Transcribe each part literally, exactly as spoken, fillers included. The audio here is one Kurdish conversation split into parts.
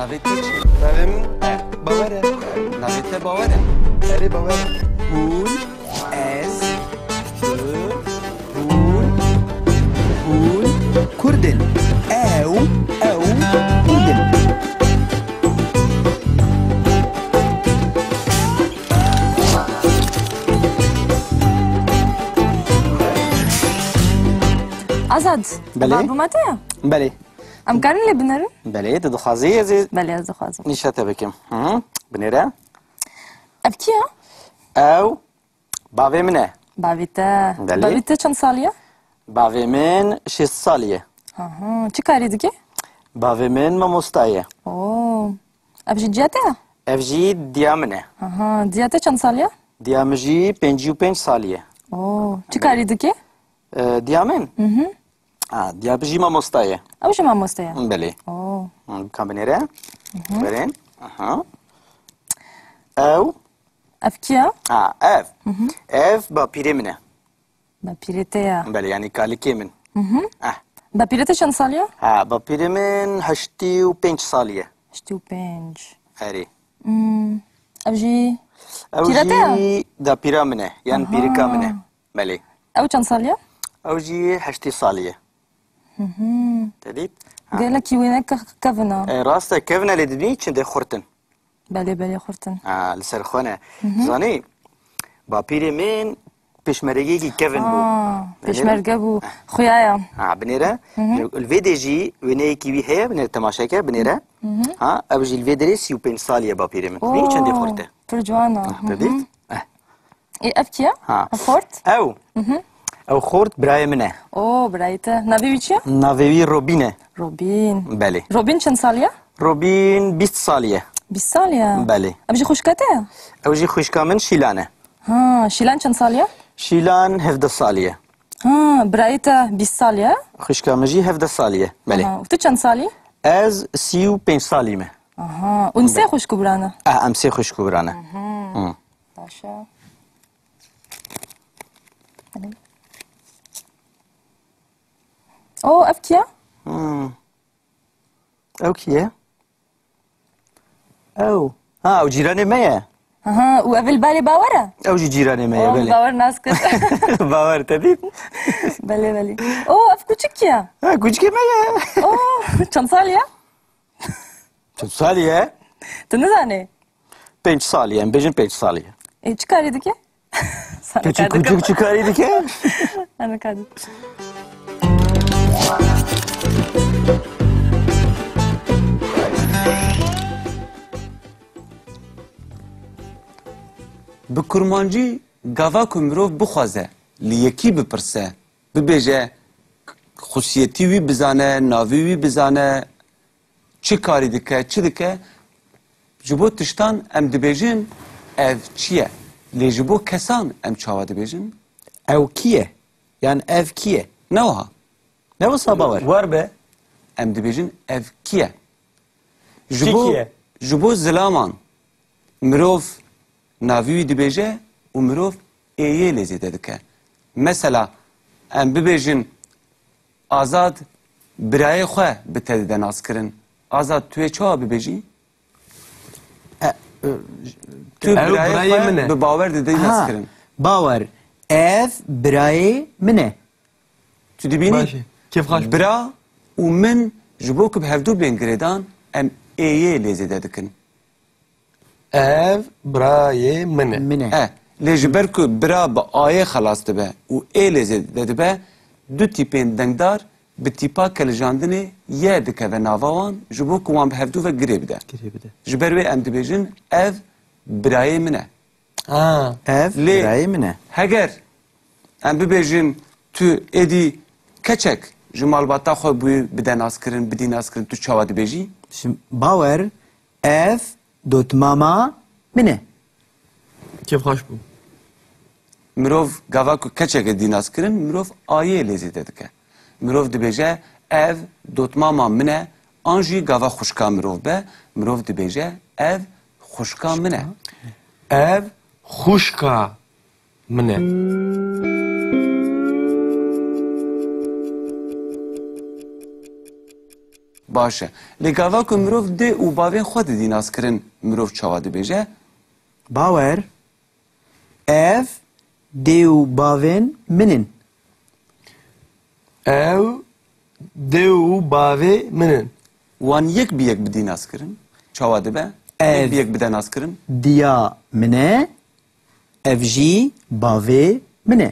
Navê te çi? Navê min Bawer e. Navê te Bawer e. Erê, Bawer e. Hûn, ez, tu, hûn, hûn Kurd in. Ew, ew Kurd in. Azad, Belê. Albuma te ye? Belê. Em karin lê binerin? Belê, tu dixwazî ez ê Belê, ez dixwazim. nîşa te bikim. Hı hı. Binêre. Ev kî ye? Ew bavê min e. Bavê te. Belê. Bavê te çend salî ye? Bavê min şêst salî ye. Aha. Çi karî dike? Bavê min mamosta ye. Oo. Ev jî ciya te ye? Ev jî diya min e. Aha. Diya te çend salî ye? Diya min jî pêncî û pênc salî ye. Oo. Çi karî dike? E, diya min? Hı hı. Ha, diya min jî mamosta ye. Ew jî mamoste ye? Belê. Oo. Hı, bika binêre. Hı hı. Berên. Aha. Ew. Ev kî ye? Ha, ev. Hı hı. Ev bapîrê min e. Bapîrê te ye? Belê, yanî kalikê min. Hı hı. Eh. Bapîrê te çend salî ye? Ha, bapîrê min heştê û pênc salî ye. Heştê û pênc. Erê. Hmm. Ev jî Ew pîra te ye? jî dapîra min e, yan Aha. pîrika min e. Belê. Ew çend salî ye? Ew jî heştê salî ye. Hı hı. Te dît? Ha. Gelekî wêne ke-, kevin e. E, rast e, kevin e, lê dibînî çendê xurt in. Belê, belê, xurt in. Ha, li ser xwe ne. Hı hı. Zanî, bapîrê min pêşmergeyekî kevin bû. Aa, Belê. pêşmerge bû. Xuya ye. Ha, binêre. Hı hı. Li vê dê jî wêneyekî wî heye, binêre temaşe ke, binêre. Hı hı. Ha, ev jî li vê derê sî û pênc salî ye bapîrê min. Bî çendî Oo, xurt e. pir ciwan e. Ha, Hı te hı. dît? Eh. Ê, ev kî ye? Ha. Ev xort? Ew. Hı hı. Ew xort birayê min e. Oo, birayê te. Navê wî çi ye? Navê wî Robîn e. Robîn. Belê. Robîn çend salî ye? Robîn bîst salî ye. Bîst salî ye? Belê. Ev jî xwişka te ye? Ew jî xwişka min Şîlan e. Ha, Şîlan çend salî ye? Şîlan hevdeh salî ye. Ha, birayê te bîst salî ye? Xwişka min jî hevdeh salî ye. Belê. Aha, û tu çend salî? Ez sî û pênc salî me. Aha, hûn sê Belê. xwişk û bira ne? Eh, em sê xwişk û bira ne. Mhm. Hı. Baş e. Belê. O, ev kî ye? Hı. Ew kî ye? Ew. Ha, ew cîranê me ye. Aha, û ev li balê Bawer e? Ew jî cîranê me ye, Oh, belê. Bawer nas kir. Bawer te dît? Belê, belê. Oh, ev kuçik ye? Ha, kuçikê me ye. Oh, çend salî ye? Çend salî ye? Tu nizanî? Pênc salî ye, em bêjin pênc salî ye. E, çi karî dike? Tu çi kuçik çi karî dike? Sana karî. Bi kurmancî gava ku mirov bixwaze, li yekî bipirse, bibêje, xusiyetî wî bizane, navê wî bizane, çi karî dike, çi dike, ji bo tiştan em dibêjin ev çi ye? Lê ji bo kesan em çawa dibêjin? Ew kî ye? Yan ev kî ye? Ne wiha. Ne wisa Bawer? Wer be. Em dibêjin ev kî ye? Ji Kî bo, kî ye? Ji bo zilaman mirov navî wî dibêje û mirov ê yê lê zêde dike. Mesela, em bibêjin Azad birayê xwe bi te dide naskirin. Azad, tu yê çawa bibêjî? E, e, Tu Ew birayê birayê xwe min e. bi Bawer dide Ha, naskirin. Bawer, ev birayê min e. Tu dibînî? Baş e. Kêfxweş bû. Bira û min ji bo ku bi hevdû bên girêdan, em ê yê lê zêde dikin. Ev birayê min e. Min e. E, lê ji ber ku bira bi ayê xelas dibe û ê lê zêde dibe, du tîpên dengdar bi tîpa kelijandinê ye dikeve nava wan, ji bo ku wan bi hevdû ve girê bide. Girê bide. Ji ber wê em dibêjin, ev birayê min e. Ha. Ev Lê birayê min e. heger em bibêjin, tu êdî keçek ji malbata xwe bûyî bide naskirin, bidî naskirin, tu çawa dibêjî? Şimdi Bawer, ev dotmama min e. Kêfxweş bû. Mirov gava ku keçeke dî naskirin, mirov ayê lê zêde dike. Mirov dibêje, ev dotmama min e, an jî gava xwişka mirov be, mirov dibêje, ev xwişka min e. Ev xwişka min e. Baş e. Lê gava ku mirov dê û bavên xwe didî naskirin, mirov çawa dibêje? Bawer, ev dê û bavên min in. Ew dê û bavê min in. Wan yek bi yek bidî naskirin, çawa dibe? Ev Yek bi yek bide naskirin. diya min e, ev jî bavê min e.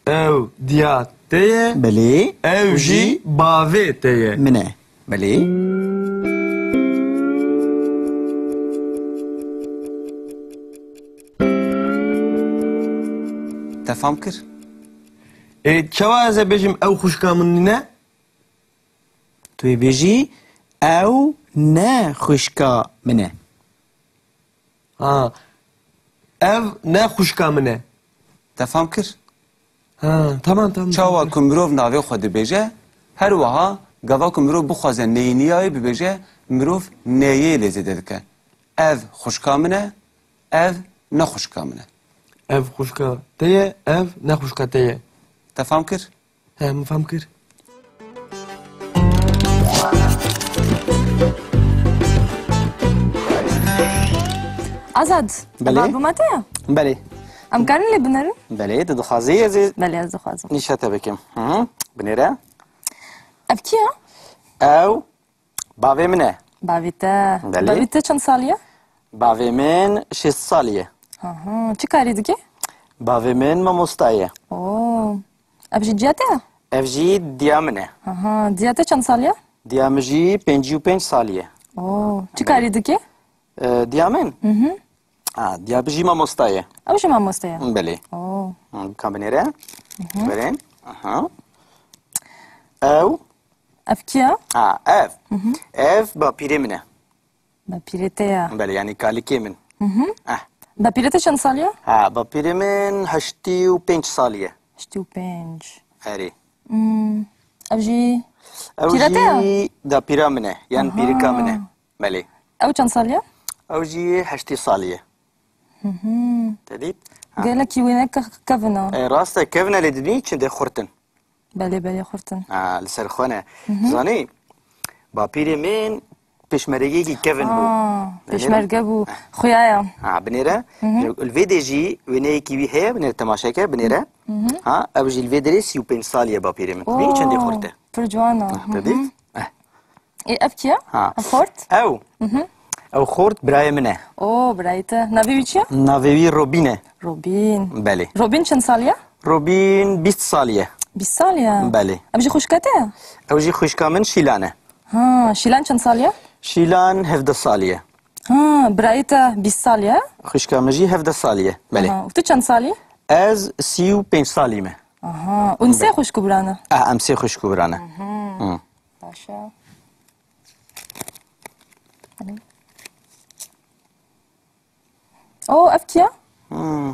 Ew diya te ye. Belê. Ew jî bavê te ye. Min e. Belê. Te fam kir? Ê, çawa ez ê bêjim ew xwişka min nîne? Tu ê bêjî, ew ne xwişka min e. Ha. Ev ne xwişka min e. Te fam kir? Ha, tamam, tamam, Çawa tamam. ku mirov navê xwe dibêje, her wiha gava ku mirov bixwaze neyîniyayê bibêje, mirov neyê lê zêde dike. Ev xwişka min e, ev ne xwişka min e. Ev xwişka te ye, ev ne xwişka te ye. Te fam kir? He, min fam kir. Azad, Belê. Albuma te ya? Belê. Em karin lê binerin? Belê, tu dixwazî ez ê Belê, ez dixwazim. nîşe te bikim. Hı hı. Binêre. Ev kî ya? Ew bavê min e. Bavê te. Belê. Bavê te çend salî ye? Bavê min şêst salî ye. Aha, çi karî dike? Bavê min mamosta ye. Oo. Ev jî ciya te ye? Ev jî diya min e. Aha, diya te çend salî ye? Diya min jî pêncî û pênc salî ye. Oo, çi karî dike? E, diya min? Hı hı. Ha, diya min jî mamosta ye. Ew jî mamosta ye? Belê. Oo. Hı, ka binêre? Hı hı. Belê. Aha. Ew? Ev kî ye? Ha, ev. Hı hı. Ev bapîrê min e. Bapîrê te ya. Belê, yanî kalikê min. Hı hı. Eh. Bapîrê te çend salî ye? Ha, bapîrê min heştî û pênc salî ye. Heştî û pênc. Erê. Hmm. Ev jî Ew pîra te ya? jî dapîra min e, yan Aha. pîrika min e. Belê. Ew çend salî ye? Ew jî heştî salî ye. Hı hı. Te dît? Ha. Gelekî wêne ke-, kevin e. E, rast e, kevin e lê dibînî çendê xurt in. Belê, belê, xurt in. Ha, li ser xwe ne. Hı hı. Zanî, bapîrê min pêşmergeyekî kevin bû. Aa, Binêre? pêşmerge bû. Xuya ya. Ha, binêre. Hı hı. Li vê dê jî wêneyekî wî heye, binêre temaşe ke, binêre. Hı hı. Ha, ew jî li vê derê sî û pênc salî ye bapîrê min. Bî çendê Oo, xurt e. pir ciwan e. Ha, Hı te hı. dît? Eh. Ê, ev kî ye? Ha. Ev xort? Ew. Hı hı. Ew xort birayê min e. Oo, birayê te. Navê wî çi ye? Navê wî Robîn e. Robîn. Belê. Robîn çend salî ye? Robîn bîst salî ye. Bîst salî ye? Belê. Ev jî xwişka te ye? Ew jî xwişka min Şîlan e. Ha, Şîlan çend salî ye? Şîlan hevdeh salî ye. Ha, birayê te bîst salî ye? Xwişka min jî hevdeh salî ye. Belê. Aha, û tu çend salî? Ez sî û pênc salî me. Aha, û sê xwişk û bira ne? Ah, em sê xwişk û bira ne. Mhm. Hı. Baş e. O, ev kî ye? Hmm.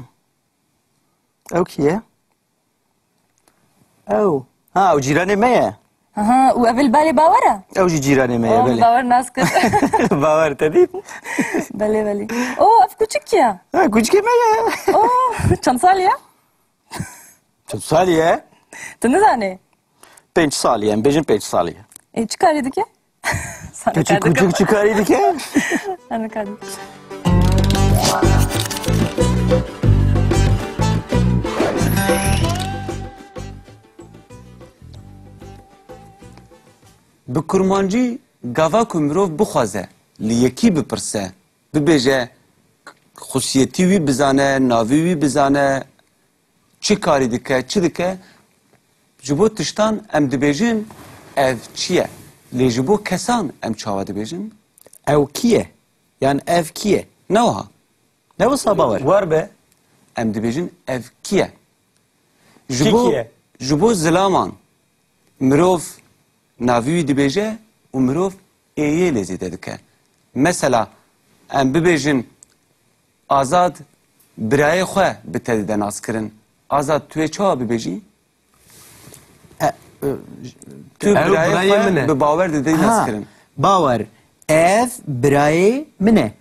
Ew kî ye? Ew. Ha, ew cîranê me ye. Aha, û ev li balê Bawer e? Ew jî cîranê me ye, Oh, belê. Bawer nas kir. Bawer te dît? Belê, belê. O, ev kuçik kî ye? Ha, kuçikê me ye. O, çend salî ye? Çend salî ye? Tu nizanî? Pênc salî ye, em bêjin pênc salî ye. E, çi karî dike? Sana Küçük karî küçük dike. Çi karî dike? Sana karî. Bi kurmancî gava ku mirov bixwaze li yekî bipirse, bibêje, xusiyetî wî bizane, navê wî bizane, çi karî dike, çi dike, ji bo tiştan em dibêjin, ev çi ye? Lê ji bo kesan em çawa dibêjin? Ew kî ye? Yan ev kî ye? Ne wiha. Ne wisa Bawer? Wer be. Em dibêjin, ev kî ye? Ji Kî bo, kî ye? ji bo zilaman mirov navê wî dibêje û mirov ê yê lê zêde dike. Mesela, em bibêjin, Azad birayê xwe bi te dide naskirin. Azad, tu yê çawa bibêjî? E, e, Tu Ew birayê birayê xwe min e. bi Bawer dide Ha, naskirin. Bawer, ev birayê min e.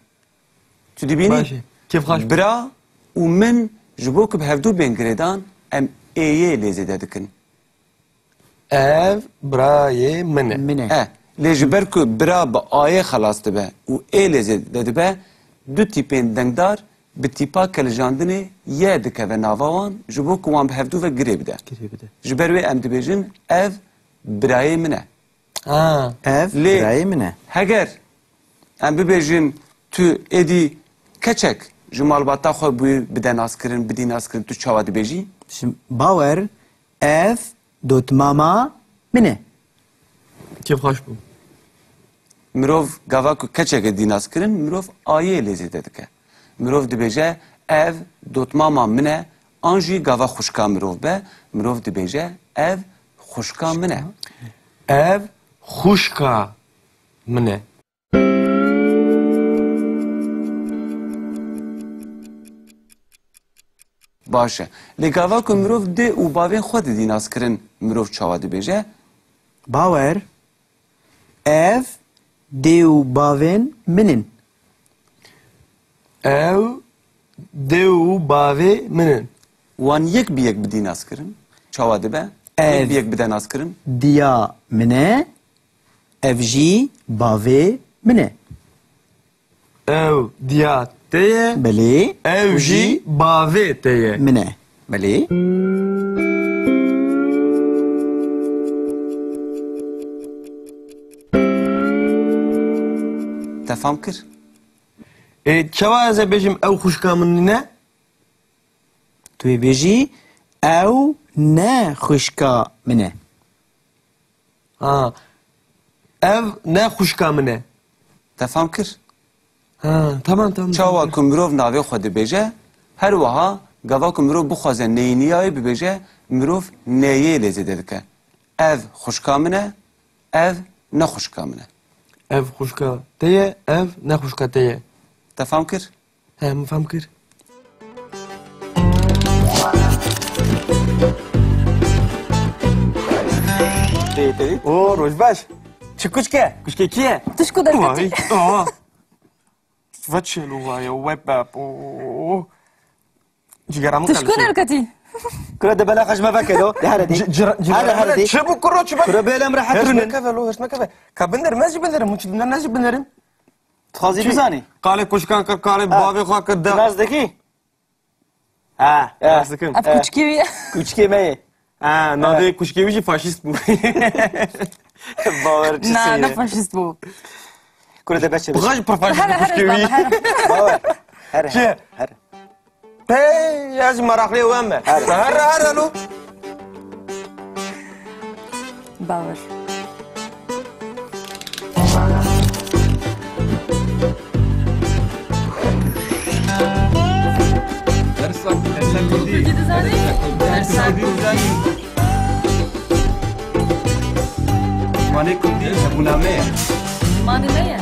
Tu dibînî? Baş e. Kêfxweş bû. Bira û min ji bo ku bi hevdû bên girêdan, em ê yê lê zêde dikin. Ev birayê min e. Min e. E, lê ji ber ku bira bi ayê xelas dibe û ê lê zêde dibe, du tîpên dengdar bi tîpa kelijandinê ye dikeve nava wan, ji bo ku wan bi hevdû ve girê bide. Girê bide. Ji ber wê em dibêjin, ev birayê min e. Ha. Ev Lê birayê min e. Heger em bibêjin, tu êdî keçek ji malbata xwe bûyî bide naskirin, bidî naskirin, tu çawa dibêjî? Şimdi Bawer, ev dotmama min e. Kêfxweş bû. Mirov gava ku keçeke dî naskirin, mirov ayê lê zêde dike. Mirov dibêje, ev dotmama min e, an jî gava xwişka mirov be, mirov dibêje, ev xwişka min e. Ev xwişka min e. Baş e. Lê gava ku mirov dê û bavên xwe didî naskirin, mirov çawa dibêje? Bawer, ev dê û bavên min in. Ew dê û bavê min in. Wan yek bi yek bidî naskirin, çawa dibe? Ev Yek bi yek bide naskirin. Diya min e, ev jî bavê min e. Ew diya te ye. Belê. Ew Û jî jî bavê te ye. Min e. Belê. Te fam kir? Ê, çawa ez ê bêjim ew xwişka min nîne? Tu ê bêjî, ew ne xwişka min e. Ha. Ev ne xwişka min e. Te fam kir? Ha, tamam, tamam, Çawa tamam. Ku mirov navê xwe dibêje, her wiha gava ku mirov bixwaze neyîniyayê bibêje, mirov neyê lê zêde dike. Ev xwişka min e, ev ne xwişka min e. Ev xwişka te ye, ev ne xwişka te ye. Te fam kir? He, min fam kir. Tê, tê. O, roj baş. Çi kuçke? Kuçke kî ye? Tişku derketî. Vay, aha. Ve çêlo vaye, we bap, o. Cigara min Tişku qelişe. Derketî. Kura de bela xeş me veke do. De here de. Ci-, cira-, cigara Here, here min de. Çi bu kuro, çi bu? Kura bela em rahat Hirs rûnin. Nekeve lo, hirs nekeve. Ka binderim, ez jî binderim, hûn çi dinder, ez jî binderim. Dixwazî Çi? Bizanî? Qalê kuşkan kir, qalê Ha. Bavê xwe kir, de. Nas dikî? Ha. Ha. Nas dikim. Ev kuçkê wî ye. Kuçkê me ye. Ha, navê Ha. Kuşkê wî jî faşîst bû. Bawer çi Na, sê ne ye? Faşîst bû. Kure de beçe Bixwe beçe. Jî pir faşîst Here, bû here, Kuşkê wî. Baba, here. Bawer. Here, here. Hey, ez meraqlê we me. Here. Here, here, alo. Bawer. Dersa, dersa Kurdî. Kurdî dizanî? Dersa Kurdî. Zimanê Kurdî hebûna me ye. Zimanê me ye.